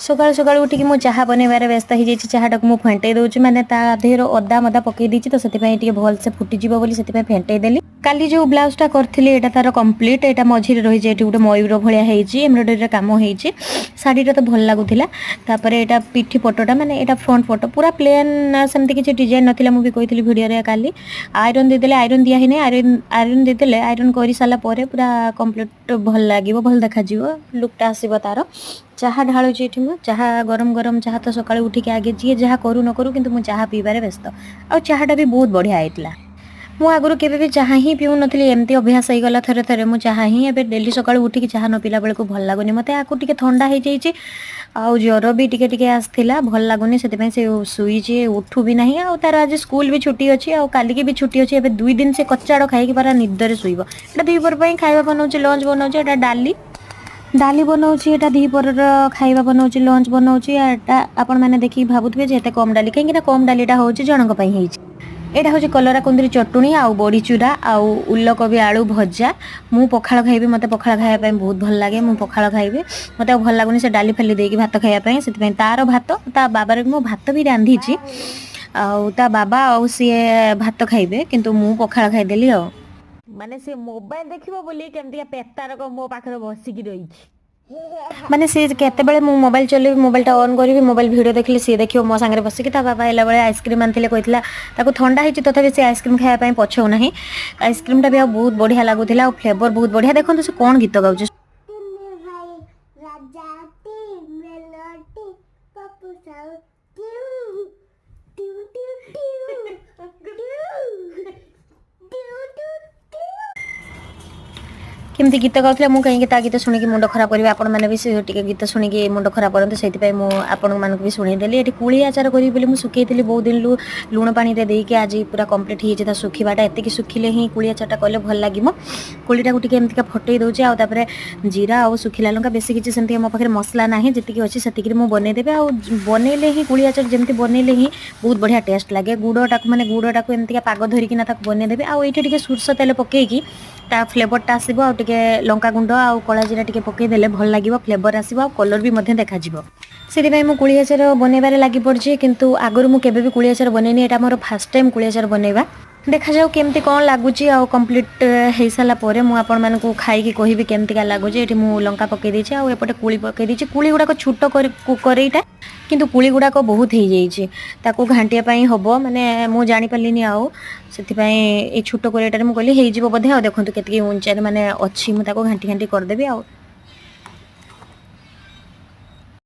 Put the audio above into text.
ସକାଳୁ ସକାଳୁ ଉଠିକି ମୁଁ ଚାହା ବନେଇବାରେ ବ୍ୟସ୍ତ ହେଇଯାଇଛି। ଚାହାଟାକୁ ମୁଁ ଫେଣ୍ଟେଇ ଦେଉଛି, ମାନେ ତା ଦେହରେ ଅଦା ମଦା ପକେଇ ଦେଇଛି ତ, ସେଥିପାଇଁ ଟିକେ ଭଲସେ ଫୁଟିଯିବ ବୋଲି ସେଥିପାଇଁ ଫେଣ୍ଟେଇ ଦେଲି। କାଲି ଯୋଉ ବ୍ଲାଉଜଟା କରିଥିଲି, ଏଇଟା ତାର କମ୍ପ୍ଲିଟ୍। ଏଇଟା ମଝିରେ ରହିଛି, ଏଠି ଗୋଟେ ମୟୂର ଭଳିଆ ହେଇଛି, ଏମ୍ବ୍ରଏଡରୀର କାମ ହେଇଛି। ଶାଢ଼ୀଟା ତ ଭଲ ଲାଗୁଥିଲା। ତାପରେ ଏଇଟା ପିଠି ପଟଟା, ମାନେ ଏଇଟା ଫ୍ରଣ୍ଟ ପଟ, ପୁରା ପ୍ଲେନ୍, ସେମିତି କିଛି ଡିଜାଇନ୍ ନଥିଲା। ମୁଁ ବି କହିଥିଲି ଭିଡ଼ିଓରେ କାଲି। ଆଇରନ୍ ଦେଇଦେଲେ, ଆଇରନ୍ ଦିଆ ହେଇନି, ଆଇରନ୍ ଦେଇଦେଲେ, ଆଇରନ୍ କରିସାରିଲା ପରେ ପୁରା କମ୍ପ୍ଲିଟ୍ ଭଲ ଲାଗିବ, ଭଲ ଦେଖାଯିବ, ଲୁକ୍ଟା ଆସିବ ତାର। ଚାହା ଢାଳୁଛି ଏଠି ମୁଁ ଚାହା, ଗରମ ଗରମ ଚାହା ତ। ସକାଳୁ ଉଠିକି ଆଗେ ଯିଏ ଯାହା କରୁ ନ କରୁ, କିନ୍ତୁ ମୁଁ ଚାହା ପିଇବାରେ ବ୍ୟସ୍ତ। ଆଉ ଚାହାଟା ବି ବହୁତ ବଢ଼ିଆ ହେଇଥିଲା। ମୁଁ ଆଗରୁ କେବେ ବି ଚାହା ହିଁ ପିଉନଥିଲି, ଏମିତି ଅଭ୍ୟାସ ହେଇଗଲା ଥରେ ଥରେ। ମୁଁ ଚାହା ହିଁ ଏବେ ଡେଲି ସକାଳୁ ଉଠିକି ଚାହା ନ ପିଇଲା ବେଳକୁ ଭଲ ଲାଗୁନି ମୋତେ। ଆକୁ ଟିକେ ଥଣ୍ଡା ହେଇଯାଇଛି ଆଉ ଜ୍ୱର ବି ଟିକେ ଟିକେ ଆସିଥିଲା, ଭଲ ଲାଗୁନି, ସେଥିପାଇଁ ସେ ଶୋଇଛି, ଉଠୁ ବି ନାହିଁ। ଆଉ ତାର ଆଜି ସ୍କୁଲ ବି ଛୁଟି ଅଛି ଆଉ କାଲିକି ବି ଛୁଟି ଅଛି। ଏବେ 2 ଦିନ ସେ କଚାଡ଼ ଖାଇକି ପୁରା ନିଦରେ ଶୋଇବ। ଏଇଟା ଦ୍ୱିପହର ପାଇଁ ଖାଇବା ବନଉଛି, ଲଞ୍ଚ ବନଉଛି। ଏଇଟା ଡାଲି ବନଉଛି, ଏଇଟା ଦ୍ୱିପହରର ଖାଇବା ବନଉଛି, ଲଞ୍ଚ ବନଉଛି। ଏଇଟା ଆପଣମାନେ ଦେଖିକି ଭାବୁଥିବେ ଯେ ଏତେ କମ୍ ଡାଲି କାହିଁକି ନା? କମ୍ ଡାଲିଟା ହେଉଛି ଜଣଙ୍କ ପାଇଁ ହେଇଛି। ଏଇଟା ହେଉଛି କଲରା କୁନ୍ଦୁରି ଚଟୁଣି ଆଉ ବଡ଼ିଚୁରା ଆଉ ଉଲକୋବି ଆଳୁ ଭଜା। ମୁଁ ପଖାଳ ଖାଇବି, ମୋତେ ପଖାଳ ଖାଇବା ପାଇଁ ବହୁତ ଭଲ ଲାଗେ। ମୁଁ ପଖାଳ ଖାଇବି। ମୋତେ ଆଉ ଭଲ ଲାଗୁନି ସେ ଡାଲି ଫାଲି ଦେଇକି ଭାତ ଖାଇବା ପାଇଁ। ସେଥିପାଇଁ ତାର ଭାତ, ତା ବାବାର ବି ମୁଁ ଭାତ ବି ରାନ୍ଧିଛି। ଆଉ ତା ବାବା ଆଉ ସିଏ ଭାତ ଖାଇବେ, କିନ୍ତୁ ମୁଁ ପଖାଳ ଖାଇଦେଲି। ଆଉ ମାନେ ସେ ମୋବାଇଲ ଦେଖିବ ବୋଲି କେମିତିକା ପେତାରକ ମୋ ପାଖରେ ବସିକି ରହିଛି। ମାନେ ସେ କେତେବେଳେ ମୁଁ ମୋବାଇଲ ଚଲେଇବି, ମୋବାଇଲଟା ଅନ୍ କରିବି, ମୋବାଇଲ ଭିଡ଼ିଓ ଦେଖିଲେ ସିଏ ଦେଖିବ ମୋ ସାଙ୍ଗରେ ବସିକି। ତା ବାବା ହେଲା ବେଳେ ଆଇସ୍କ୍ରିମ୍ ଆଣିଥିଲେ, କହିଥିଲା ତାକୁ ଥଣ୍ଡା ହେଇଛି, ତଥାପି ସେ ଆଇସ୍କ୍ରିମ୍ ଖାଇବା ପାଇଁ ପଛଉ ନାହିଁ। ଆଇସ୍କ୍ରିମ୍ଟା ବି ଆଉ ବହୁତ ବଢ଼ିଆ ଲାଗୁଥିଲା ଆଉ ଫ୍ଲେଭର ବହୁତ ବଢ଼ିଆ। ଦେଖନ୍ତୁ ସେ କ'ଣ ଗୀତ ଗାଉଛି। ତିନି ଭାଇ ରାଜା ଟି ମେଲୋଡି ପପୁ ସାହୁ ଟିଉ ଟିଉ ଟିଉ ଟିଉ ଟିଉ ଟିଉ ଟିଉ ଟିଉ। କେମିତି ଗୀତ ଗାଉଥିଲା। ମୁଁ କାହିଁକି ତା ଗୀତ ଶୁଣିକି ମୁଣ୍ଡ ଖରାପ କରିବି? ଆପଣମାନେ ବି ସେ ଟିକେ ଗୀତ ଶୁଣିକି ମୁଣ୍ଡ ଖରାପ କରନ୍ତୁ, ସେଇଥିପାଇଁ ମୁଁ ଆପଣମାନଙ୍କୁ ବି ଶୁଣେଇଦେଲି। ଏଠି କୁଳି ଆଚାର କରିବି ବୋଲି ମୁଁ ଶୁଖେଇଥିଲି ବହୁତ ଦିନରୁ ଲୁଣ ପାଣିରେ ଦେଇକି। ଆଜି ପୁରା କମ୍ପ୍ଲିଟ୍ ହେଇଯାଇଛି ତା ଶୁଖିବାଟା। ଏତିକି ଶୁଖିଲେ ହିଁ କୁଳି ଆଚାରଟା କଲେ ଭଲ ଲାଗିବ। କୁଳିଟାକୁ ଟିକେ ଏମିତିକା ଫଟେଇ ଦେଉଛି ଆଉ ତାପରେ ଜିରା ଆଉ ଶୁଖିଲା ଲଙ୍କା। ବେଶୀ କିଛି ସେମିତି ମୋ ପାଖରେ ମସଲା ନାହିଁ, ଯେତିକି ଅଛି ସେତିକିରେ ମୁଁ ବନେଇଦେବି। ଆଉ ବନେଇଲେ ହିଁ, କୁଳି ଆଚାର ଯେମିତି ବନେଇଲେ ହିଁ ବହୁତ ବଢ଼ିଆ ଟେଷ୍ଟ ଲାଗେ। ଗୁଡ଼ଟାକୁ, ମାନେ ଗୁଡ଼ଟାକୁ ଏମିତିକା ପାଗ ଧରିକିନା ତାକୁ ବନେଇଦେବି। ଆଉ ଏଇଠି ଟିକେ ସୋରିଷ ତେଲ ପକେଇକି ତା ଫ୍ଲେଭରଟା ଆସିବ। ଆଉ ଟିକେ ଲଙ୍କା ଗୁଣ୍ଡ ଆଉ କଳା ଜିରା ଟିକେ ପକେଇଦେଲେ ଭଲ ଲାଗିବ, ଫ୍ଲେଭର ଆସିବ ଆଉ କଲର୍ ବି ମଧ୍ୟ ଦେଖାଯିବ। ସେଥିପାଇଁ ମୁଁ କୁଳି ଆଚାର ବନେଇବାରେ ଲାଗି ପଡ଼ିଛି। କିନ୍ତୁ ଆଗରୁ ମୁଁ କେବେ ବି କୁଳି ଆଚାର ବନେଇନି, ଏଇଟା ମୋର ଫାର୍ଷ୍ଟ ଟାଇମ୍ କୁଳି ଆଚାର ବନେଇବା। ଦେଖାଯାଉ କେମିତି କ'ଣ ଲାଗୁଛି। ଆଉ କମ୍ପ୍ଲିଟ୍ ହେଇସାରିଲା ପରେ ମୁଁ ଆପଣମାନଙ୍କୁ ଖାଇକି କହିବି କେମିତିକା ଲାଗୁଛି। ଏଠି ମୁଁ ଲଙ୍କା ପକେଇ ଦେଇଛି ଆଉ ଏପଟେ କୁଳି ପକେଇ ଦେଇଛି। କୁଳି ଗୁଡ଼ାକ ଛୋଟ କରେଇଟା, କିନ୍ତୁ କୁଳି ଗୁଡ଼ାକ ବହୁତ ହେଇଯାଇଛି। ତାକୁ ଘାଣ୍ଟିବା ପାଇଁ ହବ, ମାନେ ମୁଁ ଜାଣିପାରିଲିନି। ଆଉ ସେଥିପାଇଁ ଏଇ ଛୋଟ କରେଇଟାରେ ମୁଁ କହିଲି ହେଇଯିବ ବୋଧେ। ଆଉ ଦେଖନ୍ତୁ କେତିକି ଉଞ୍ଚାରେ ମାନେ ଅଛି, ମୁଁ ତାକୁ ଘାଣ୍ଟି ଘାଣ୍ଟି କରିଦେବି ଆଉ